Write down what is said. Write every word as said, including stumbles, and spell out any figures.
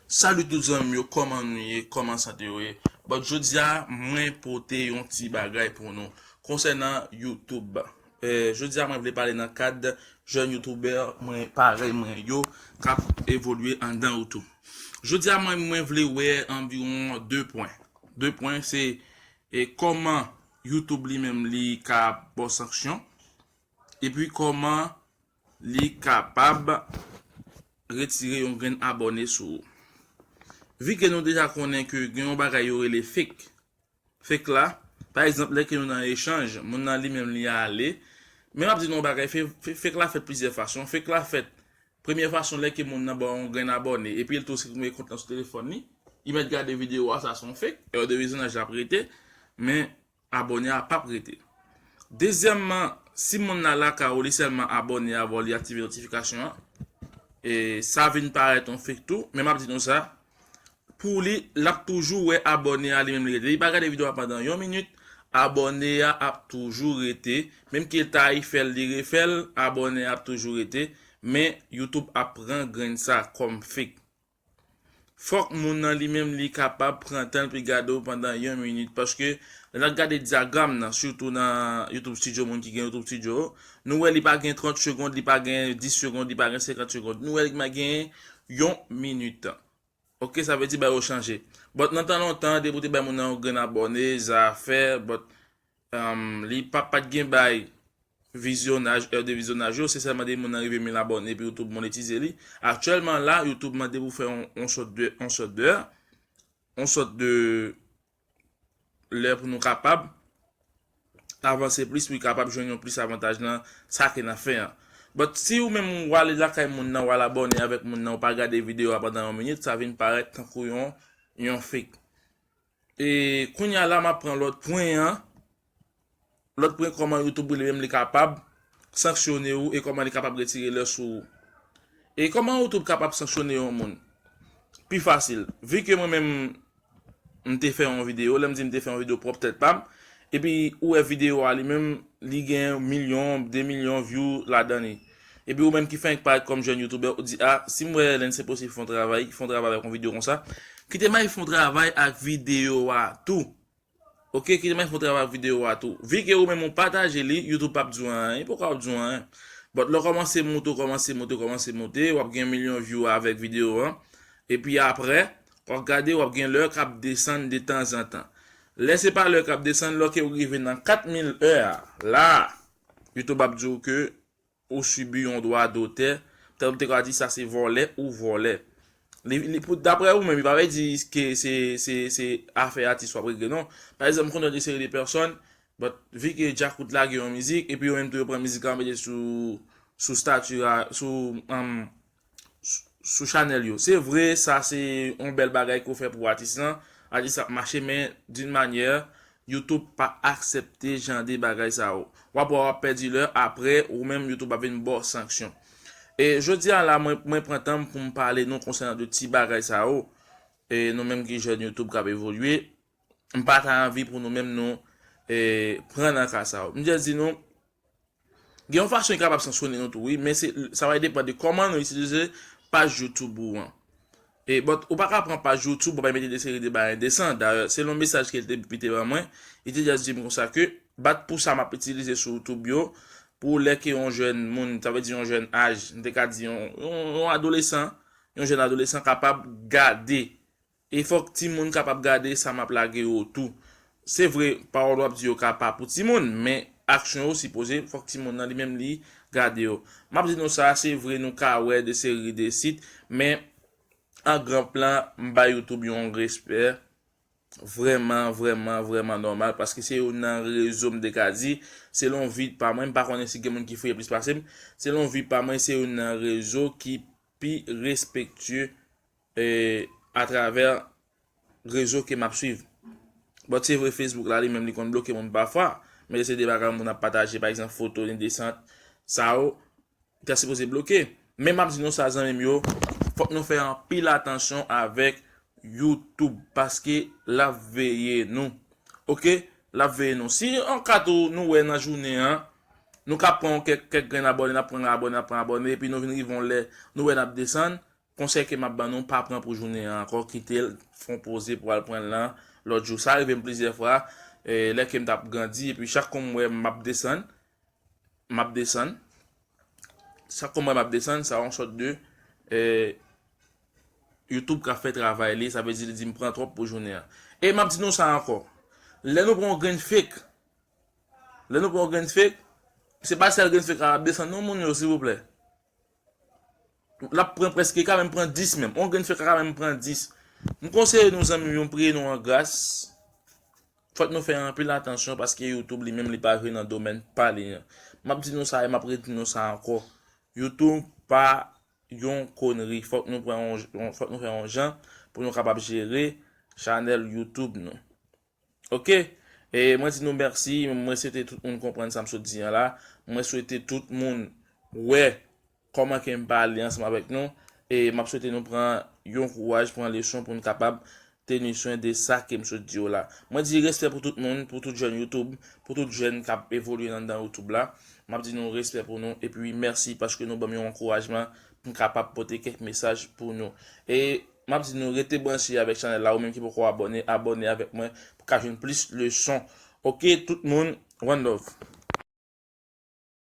Salut tout zanmi m yo, kòman nou ye? Kòman sante yo ye? Bon, jodi a, mwen pote yon ti bagay pou nou konsènan YouTube. Eh, jodi a, mwen vle pale nan kad jèn youtubè mwen, parèy mwen yo, k ap evolye anndan YouTube. Jodi a, mwen, mwen vle wè anviwon de pwen. De pwen, se, eh, kòman YouTube li menm li ka ba w sanksyon, epi kòman li kapab retire yon grenn abòne sou ou. Vi ke nou deja konnen ke gen yon bagay yo rele fake. Fake la, pa egzanp, lè ke nou nan echanj, moun nan li menm li ale. Men m ap di nou yon bagay, fe- fe- fake la fèt plizyè fason. Fake la fèt, premyè fason, lè ke moun nan ba w yon grenn abòne, epi l tou siprime kont lan sou telefòn li, li mèt gade videyo a, sa se yon fake, erreur de visionnage l ap rete, men abòne a p ap rete. Dezyèmman, si moun nan lakay ou, li sèlman abòne avè w, li aktive notifikasyon an, e sa vin parèt yon fake tou, men m ap di nou sa, pou li, l ap toujou wè abòne a li menm li rete. Li pa gade videyo a pandan yon minit, abòne a ap toujou rete. Menm ke l ta refè l, li refè l, abòne a ap toujou rete. Men, YouTube ap pran grenn sa kòm fake. Fòk moun nan li menm li kapab pran tan l pou l gade w pandan yon minit. Paske, lè n ap gade dyagram nan, sitou nan YouTube Studio, moun ki gen YouTube Studio, nou wè li pa gen trant segond, li pa gen dis segond, li pa gen senkant segond. Nou wè li gen yon minit. Ok, sa vle di bagay yo chanje. But nan tan lontan, depi w te bay moun nan yon grenn abòne, zafè, but, um, li pa, pa t gen bay vizyonaj, è de vizyonaj yo, se sèlman depi moun nan rive mil abòne, epi YouTube monetize li. Aktyèlman la, YouTube mande pou fè yon, yon sòt de, yon sòt de, yon sòt de lè pou nou kapab avanse plis, pou li kapab jwenn yon plis avantaj nan sa ke n ap fè an. But si ou menm ou ale lakay moun nan, ou al abòne avèk moun nan, ou pa gade videyo a pandan yon minit, sa vin parèt tankou yon, yon fake. E kounye a la, m ap pran lòt pwen an. Lòt pwen, kòman YouTube li menm li kapab sanksyone ou e kòman li kapab retire lè sou ou. E kòman YouTube kapab sanksyone yon moun? Pi fasil. Vi ke mwen menm, m te fè yon videyo, lè m di m te fè yon videyo pwòp tèt pa m, epi ou wè videyo a li menm, li gen milyon, de milyon view ladan li. Epi ou menm ki fenk parèt kòm jèn youtubè, ou di, a, si m wè Lense Posib fè yon travay, fè yon travay avèk yon videyo konsa, kite m al fè yon travay ak videyo a tou. Ok, kite m al fè yon travay ak videyo a tou. Vi ke ou menm ou pataje li, YouTube p ap di w anyen, li poko ap di w anyen. But lè w kòmanse moute, w kòmanse moute, w kòmanse moute, w ap gen milyon view avèk videyo an. Epi apre, w ap gade, w ap gen lè k ap desann detanzantan. Lè se pa lè k ap desann, lè ke w rive nan kat mil è a, la, YouTube ap di w ke ou sibi yon dwa dotè, tankou m te ka di sa se vòlè ou vòlè. Li, li, pou, daprè ou menm, li pa vle di ke se, se, se afè atis w ap regle, non. Pa egzanp, m konnen de seri de pèsòn, but, vi ke Djakout lage yon mizik, epi yo menm tou yo pran mizik la, yo mete sou, sou stati a, sou, um, sou, sou chanèl yo. Se vre, sa se yon bèl bagay ke w fè pou atis lan, atis la ap mache, men d'une manière, YouTube pa aksepte jan de bagay sa yo. W ap wè w ap pèdi lè, apre, ou menm YouTube ap vin ba w sanksyon. E jodi a la, mwen, mwen pran tan m pou m pale nou konsènan de ti bagay sa yo. E nou menm ki jèn YouTube k ap evolye, m pa ta anvi pou nou menm nou, e, pran nan ka sa yo. M just di nou, gen yon fason li kapab sanksyone nou tou, wi, men se, sa va depann de kòman nou itilize paj YouTube ou an. E, but, ou pa ka pran paj YouTube, ou pa mete de seri de bagay endesan. Dayè, selon mesaj ke l te pete ban mwen, li te just di m konsa ke, but pou sa m ap itilize sou YouTube yo, pou lè ke yon jèn moun, sa vle di yon jèn aj, m te ka di yon, yon, yon adolesan, yon jèn adolesan kapab gade. E fòk timoun kapab gade sa m ap lage yo tou. Se vre, pawòl w ap di yo ka pa pou timoun, men aksyon yo sipoze, fòk timoun nan li menm li gade yo. M ap di nou sa, se vre nou ka wè de seri de sit, men an gran plan, m bay YouTube yon respè vrèman, vrèman, vrèman nòmal, paske se youn nan rezo m te ka di, selon vi pa mwen, m pa konnen si gen moun ki fouye plis pase m, selon vi pa mwen, se youn nan rezo ki pi respektye, e, atravè rezo ke m ap swiv. But se vre, Facebook la, li menm, li konn bloke moun pafwa, men se de bagay moun ap pataje, pa egzanp, foto, ni desant, sa yo, ta sipoze bloke. Men m ap di nou sa, zanmi m yo, fòk nou fè anpil atansyon avèk YouTube, paske l ap veye nou. Ok? L ap veye nou. Si an ka tou nou wè nan jounen an, nou ka pran kèk, kèk grenn abòne, n ap pran abòne, n ap pran abòne, epi nou vin rive yon lè, nou wè n ap desann, konsèy ke m ap ban nou, pa pran pou jounen an ankò, kite l, fè yon poze pou al pran l nan lòt jou. Sa rive m plizyè fwa, eh, lè ke m t ap grandi, epi chak kou m wè m ap desann, m ap desann, chak kou m wè m ap desann, sa yon sòt de, eh, YouTube ka fè travay li, sa vle di li di m pran twòp pou jounen an. E m ap di nou sa ankò, lè nou pran yon grenn fake, lè nou pran yon grenn fake, se pa sèl grenn fake la ap desann non moun yo, silvouplè. L ap pran prèske, ka menm pran dis menm. Yon grenn fake ka menm pran dis. M konseye nou, zanmi m yo, m priye nou an gras. Fòk nou fè anpil atansyon paske YouTube li menm li pa jwe nan domèn pa li an. M ap di nou sa e m ap redi nou sa ankò. YouTube pa yon konri. Fòk nou pran yon, yon- fòk nou fè yon jan pou nou kapab jere chanèl YouTube nou. Ok? E mwen di nou mèsi, mwen swete tout moun konprann sa m sot di an la. Mwen swete tout moun wè kòman ke m pale ansanm avèk nou. E m ap swete nou pran yon kouraj, pran leson pou nou kapab teni swen de sa ke m sot di yo la. Mwen di respè pou tout moun, pou tout jèn YouTube, pou tout jèn k ap evolye anndan YouTube la. M ap di nou respè pou nou, epi mèsi paske nou ban m yon ankourajman pou m kapab pote kèk mesaj pou nou. E m ap di nou rete branche avèk chanèl la, ou menm ki poko abòne, abòne avèk mwen pou ka jwenn plis leson. Ok, tout moun, one love.